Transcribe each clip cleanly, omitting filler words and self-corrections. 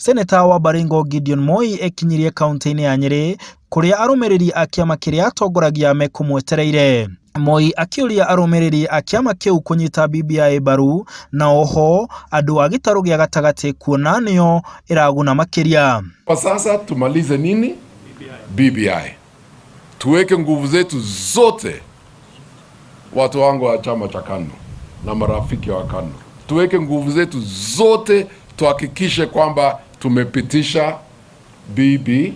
Seneta wa Baringo Gideon Moi ekinyirie kaunti-inĩ ya Nyĩrĩ kũrĩa arũmĩrĩri a kĩama kĩrĩa atongoragia mekũmwetereire. Moi akĩũria arũmĩrĩri a kĩama kĩu kũnyita BBI mbaru na oho andũ a gĩtarũ gĩa gatagatĩ kuona nĩo ĩraguna makĩria. Kwa sasa tumalize nini? BBI. Tuweke nguvu zetu zote, watu wangu wa chama cha KANU na marafiki wa KANU, tuweke nguvu zetu zote tuhakikishe kwamba tumepitisha BB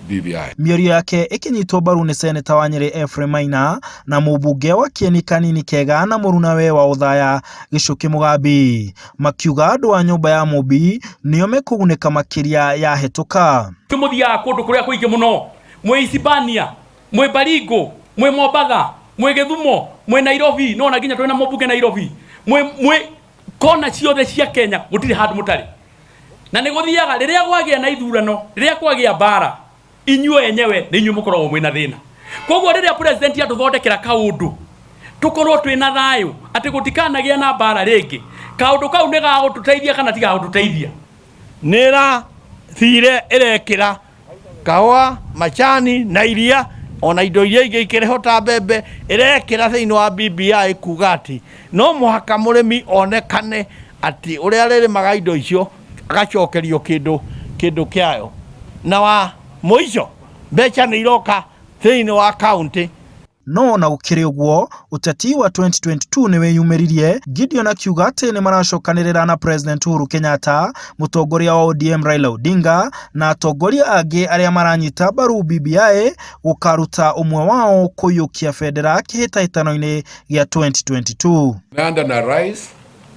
BBI. Mĩario yake ĩkĩnyitwo mbaru nĩ seneta wa Nyĩrĩ Ephraim Maina na mũmbunge wa Kieni Kanini Kega na mũrunawe wa Othaya Gichuki Mugambi, makiuga andũ a nyũmba ya Mũmbi nĩo mekũgunĩka makĩria yahĩtũka. Mũthiaga kũndũ kũrĩa kũingĩ mũno, mwĩ Isibania, mwĩ Baringo, mwĩ Mombatha, mwĩ Gĩthumo, mwĩ Nairobi, no na nginya twĩna mũmbunge Nairobi, mwĩ mwĩ kona ciothe cia Kenya, gũtirĩ handũ mũtarĩ. Na nĩ gũthiaga rĩrĩa kwagĩa na ithurano, rĩrĩa kwagĩa mbara, inyuĩ enyewe nĩ inyuĩ mũkoragwo mwĩna thĩna. Koguo rĩrĩa president atũthondekera kaũndũ, tũkorwo twĩna thayũ, atĩ gũtikanagĩa na mbara rĩngĩ, kaũndũ kau nĩ gagũtũteithia kana ti gagũtũteithia? Nĩ ĩrathire ĩrekĩra kahũa, macani na iria ona indo iria ingĩ ikĩrĩho ta mbembe, ĩrekĩra thĩinĩ wa BBI kuga atĩ no mũhaka mũrĩmi onekane atĩ ũrĩa arĩrĩmaga indo icio agacokerio kĩndũ kĩndũ kĩayo. Na wa mũico, mbeca nĩ iroka thĩinĩ wa kaunti. No ona gũkĩrĩ ũguo, ũteti wa 2022 nĩ wĩyumĩririe, Gideon akiuga atĩ nĩ maracokanĩrĩra na President Uhuru Kenyatta, mũtongoria wa ODM Raila Odinga na atongoria angĩ arĩa maranyita mbaru BBI gũkaruta ũmwe wao kũiyũkia bendera kĩhĩtahĩtano-inĩ gĩa 2022. Tunaenda na rais,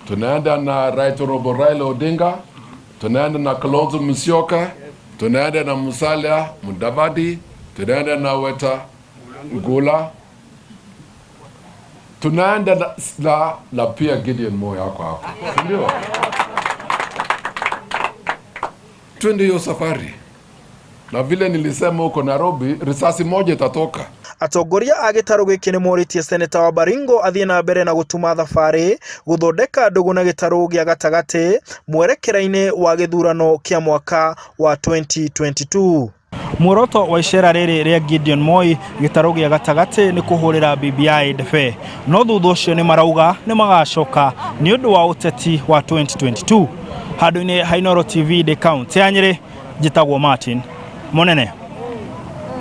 tunaenda na Right Honorable Raila Odinga, tunaenda na Kalonzo Musyoka, tunaenda na Musalia Mudavadi, tunaenda na Weta Ngula, tunaenda na, na, na pia Gideon Moi ako hapo, si ndio? Twende hiyo safari, na vile nilisema huko Nairobi, risasi moja itatoka. Atongoria a gĩtarũ gĩkĩ nĩ morĩtie seneta wa Baringo athiĩ na mbere na gũtuma thabarĩ gũthondeka ndũgũ na gĩtarũ gĩa gatagatĩ mwerekera-inĩ wa gĩthurano kĩa mwaka wa 2022. Muoroto wa icera rĩrĩ rĩa Gideon Moi gĩtarũ gĩa gatagatĩ nĩ kũhũrĩra BBI ndebe, no thutha ũcio nĩ marauga nĩ magacoka nĩ ũndũ wa ũteti wa 2022. Handũ-inĩ ha Inooro TV ndĩ kaunti ya Nyĩrĩ, njĩtagwo Martin Mũnene.